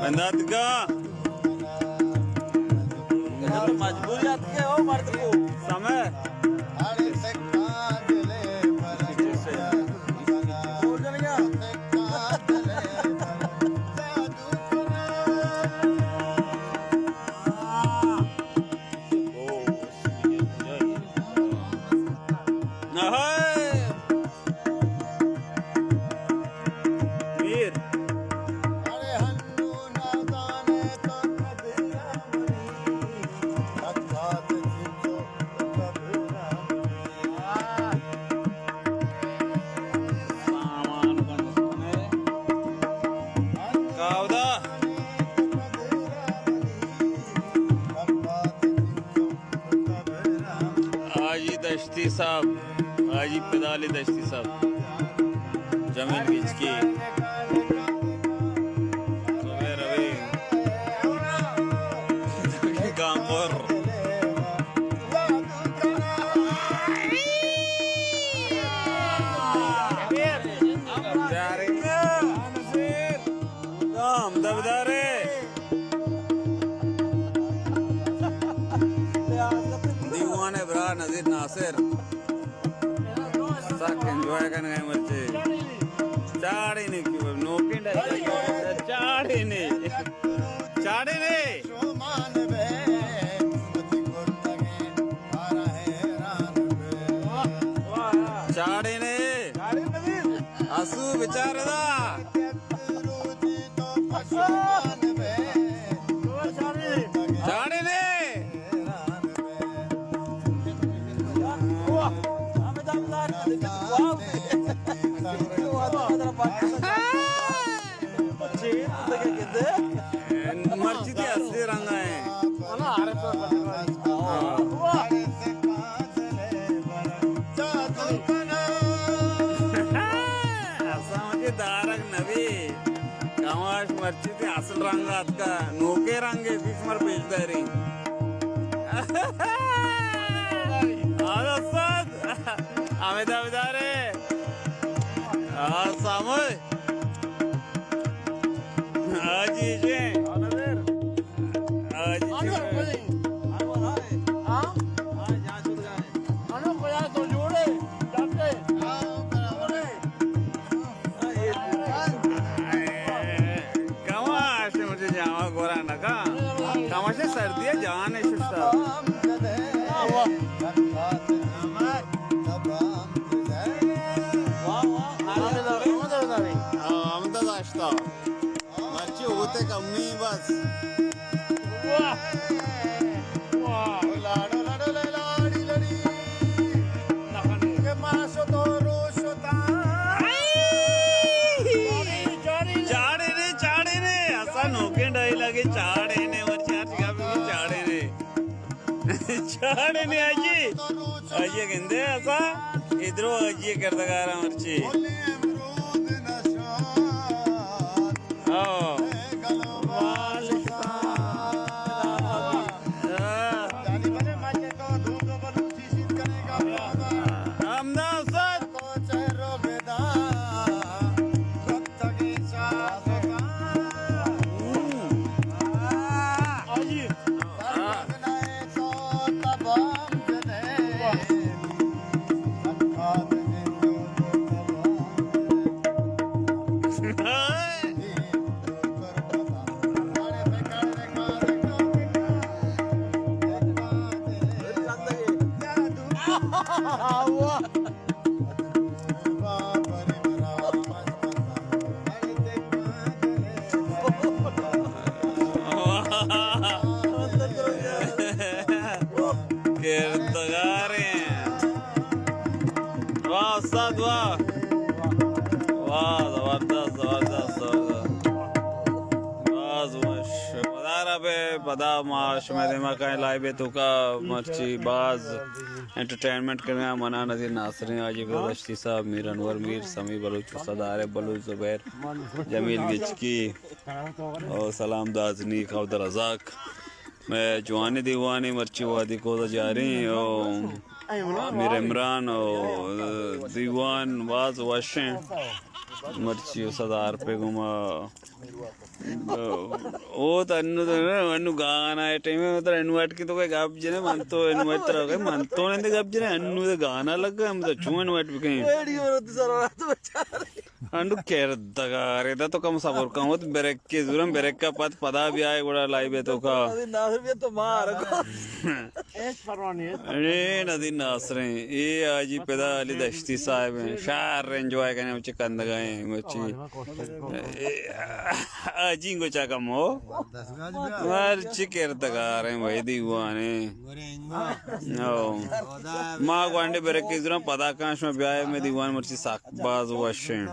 بندات کا۔ مجبوریت کے ہو مرد کو۔ سمے۔ حاجی دشتی صاحب، حاجی پدالی دشتی صاحب، جمیل گچکی، زبیر روی، گامپور۔ دام دبدارے۔ دیوان ءِ برا نذیر ناصر سک انجوائے کنگ ءَ مرچی۔ چاڑے نے کیوں نوکیں ڈائیلاگ، چاڑے نے، چاڑے نے۔ چاڑے نے۔ اسو بچار دا۔ چاڑے نے۔ مرچی تی اصلی رنگ ءَ ایں۔ ہاں۔ اساں وتی دارگ نبی۔ کماش مرچی تی اصل رنگ ءَ اتکا، نوکیں رنگے پیش مر پیش داری۔ آ استاد، ہمیں دعویدار ہے۔ آ ساموئے۔ آ جی جی۔ آ جی جی۔ کماش مجھے جاما گورا نکا۔ کماش سردی ہے، جان ہے ششتا۔ ہاں، ہم تو داشتا۔ مرچی ہوتے کمی بس۔ واہ۔ واہ۔ لاڑو لاڑو لے لاڑی لڑی۔ کہ ماں شو تو روش شتا۔ چاڑے نے، چاڑے نے۔ اسا نوکیں ڈائیلاگ ہے، چاڑے نے، مرچی ہر جگہ پہ بھی چاڑے نے۔ چاڑے نے آجی۔ آجی گندے اسا۔ ادرو آجی کردگارا مرچی۔ ہاں۔ ہمدا استاد۔ کردگاریں۔ واہ استاد واہ۔ واہ، زبردست، زبردست، زبردست۔ باز وش۔ پدا را بہ پدا ما شمئے دیما کائیں لائیو توکا مرچی باز انٹرٹینمنٹ کنگا۔ منا نذیر ناصریں، حاجی فیض دشتی صاحب، میر انور میر، سمی بلوچ، استاد عارف بلوچ، زبیر، جمیل گچکی، او سلام دازنی، عبدالرزاق۔ مئے جوانیں دیوانے مرچی وہدی کوزا جاریں، او میر عمران، او دیوان باز وشیں۔ مرچی و صدار پہ گما۔ او تو انو تو نہ، انو گانا ٹائم ہے، مطلب انو اٹکی تو کوئی گپ جنے، من تو انو ترا کوئی، من تو نندے گپ جنے، انو تو گانا لگا، ہم تو چون انو اٹ بکیں۔ ویڈیو رو تو سر رات بچار۔ انو کردگار، ادا تو کم صبر کن، وت بریک کے زورم، بریک کا پت پدا بھی آئے گڑا لائیو ہے تو کا۔ ناصر بھی تو مار۔ ہچ پرواہ نہیں، ہچ پرواہ نہیں۔ اے ندی ناصریں، اے حاجی پدا علی دشتی صاحب ہیں، شہر انجوائے کرنے اچھے کندگا ہیں، مچی۔ اے حاجی کو چا کم ہو؟ مرچی کردگار ہیں بھائی دیوانے۔ او۔ ما گوانڈے برکی زورم پدا کاں شما بیائے میں دیوان مرچی ساک باز وشیں۔